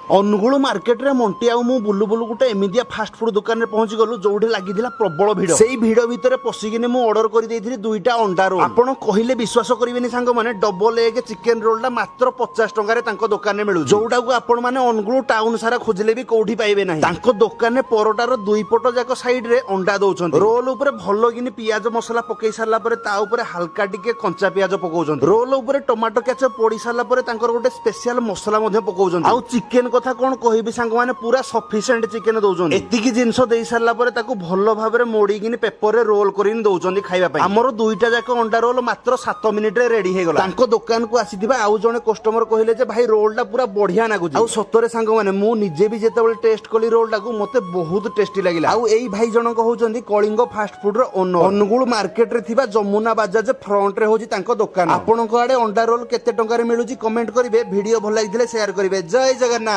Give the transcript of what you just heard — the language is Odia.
ଅନୁଗୁଳ ମାର୍କେଟରେ ମଣ୍ଟି ଆଉ ମୁଁ ବୁଲୁ ବୁଲୁ ଗୋଟେ ଏମିତିଆ ଫାଷ୍ଟଫୁଡ ଦୋକାନରେ ପହଞ୍ଚି ଗଲୁ, ଯୋଉଠି ଲାଗିଥିଲା ପ୍ରବଳ ଭିଡ। ସେଇ ଭିଡ ଭିତରେ ପଶିକିନି ମୁଁ ଅର୍ଡର କରିଦେଇଥିଲି ଦୁଇଟା ଅଣ୍ଡା ରୋଲ। ଆପଣ କହିଲେ ବିଶ୍ୱାସ କରିବେନି ସାଙ୍ଗମାନେ, ଡବଲ ଏଗ ଚିକେନ ରୋଲଟା ମାତ୍ର 50 ଟଙ୍କାରେ ତାଙ୍କ ଦୋକାନରେ ମିଳୁଛି, ଯୋଉଟାକୁ ଆପଣ ମାନେ ଅନୁଗୁଳ ଟାଉନ ସାରା ଖୋଜିଲେ ବି କୋଉଠି ପାଇବେ ନାହିଁ। ତାଙ୍କ ଦୋକାନରେ ପରଟାର ଦୁଇ ପଟ ଯାକ ସାଇଡରେ ଅଣ୍ଡା ଦଉଛନ୍ତି। ରୋଲ ଉପରେ ଭଲ କିନି ପିଆଜ ମସଲା ପକେଇ ସାରିଲା ପରେ ତା ଉପରେ ହାଲକା ଟିକେ କଞ୍ଚା ପିଆଜ ପକଉଛନ୍ତି। ରୋଲ ଉପରେ ଟମାଟୋ କ୍ୟାଚଅପ ପଡି ସାରିଲା ପରେ ତାଙ୍କର ଗୋଟେ ସ୍ପେଶିଆଲ ମସଲା ମଧ୍ୟ ପକଉଛନ୍ତି। ଆଉ ଚିକେନ କଥା କଣ କହିବି ସାଙ୍ଗମାନେ, ପୁରା ସଫିସିଏଣ୍ଟ ଚିକେନ ଦଉଛନ୍ତି। ଏତିକି ଜିନିଷ ଦେଇ ସାରିଲା ପରେ ତାକୁ ଭଲ ଭାବରେ ମୋଡିକିନି ପେପରରେ ରୋଲ କରିକି ଦଉଛନ୍ତି ଖାଇବା ପାଇଁ। ଆମର ଦୁଇଟା ଯାକ ଅଣ୍ଡା ରୋଲ ମାତ୍ର 7 ମିନିଟରେ ରେଡି ହେଇଗଲା। ତାଙ୍କ ଦୋକାନକୁ ଆସିଥିବା ଆଉ ଜଣେ କଷ୍ଟମର କହିଲେ ଯେ ଭାଇ, ରୋଲଟା ପୁରା ବଢିଆ ଲାଗୁଛି। ଆଉ ସତରେ ସାଙ୍ଗମାନେ, ମୁଁ ନିଜେ ବି ଯେତେବେଳେ ଟେଷ୍ଟ କଲି ରୋଲଟାକୁ, ମତେ ବହୁତ ଟେଷ୍ଟି ଲାଗିଲା। ଆଉ ଏଇ ଭାଇ ଜଣକ ହଉଛନ୍ତି କଳିଙ୍ଗ ଫାଷ୍ଟଫୁଡ ର ଓନର। ଅନୁଗୁଳ ମାର୍କେଟରେ ଥିବା ଯମୁନା ବାଜାଜ ଫ୍ରଣ୍ଟରେ ହଉଛି ତାଙ୍କ ଦୋକାନ। ଆପଣଙ୍କ ଆଡେ ଅଣ୍ଡା ରୋଲ କେତେ ଟଙ୍କାରେ ମିଳୁଛି, କମେଣ୍ଟ କରିବେ। ଭିଡିଓ ଭଲ ଲାଗିଥିଲେ ସେୟାର କରିବେ। ଜୟ ଜଗନ୍ନାଥ।